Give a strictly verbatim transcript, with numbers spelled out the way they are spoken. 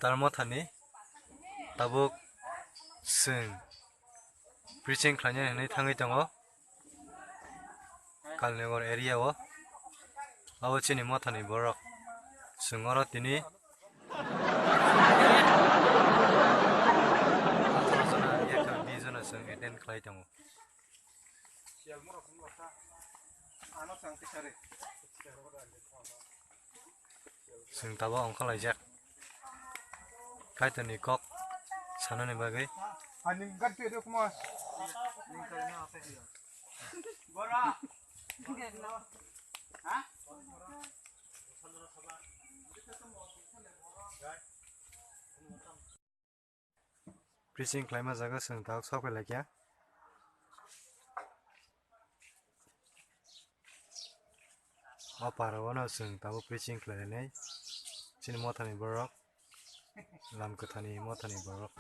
Tar mothani tabuk chwng preaching khlainani hwnwi thangwi tongo Kalnegor area o. Abo chini mothani borok. Chwng oro tini atharo jona, yakhwng bi jona chwng attend khlai tongo. Chwng tabuk ongkhorlaijak Kaitorni kok sanani bagwi. Preaching khlaima jaga chwng tabuk sok phai laikya. O para o no chwng tabuk preaching khlainai chini mothani borok, Lam Kwthani mothani borok.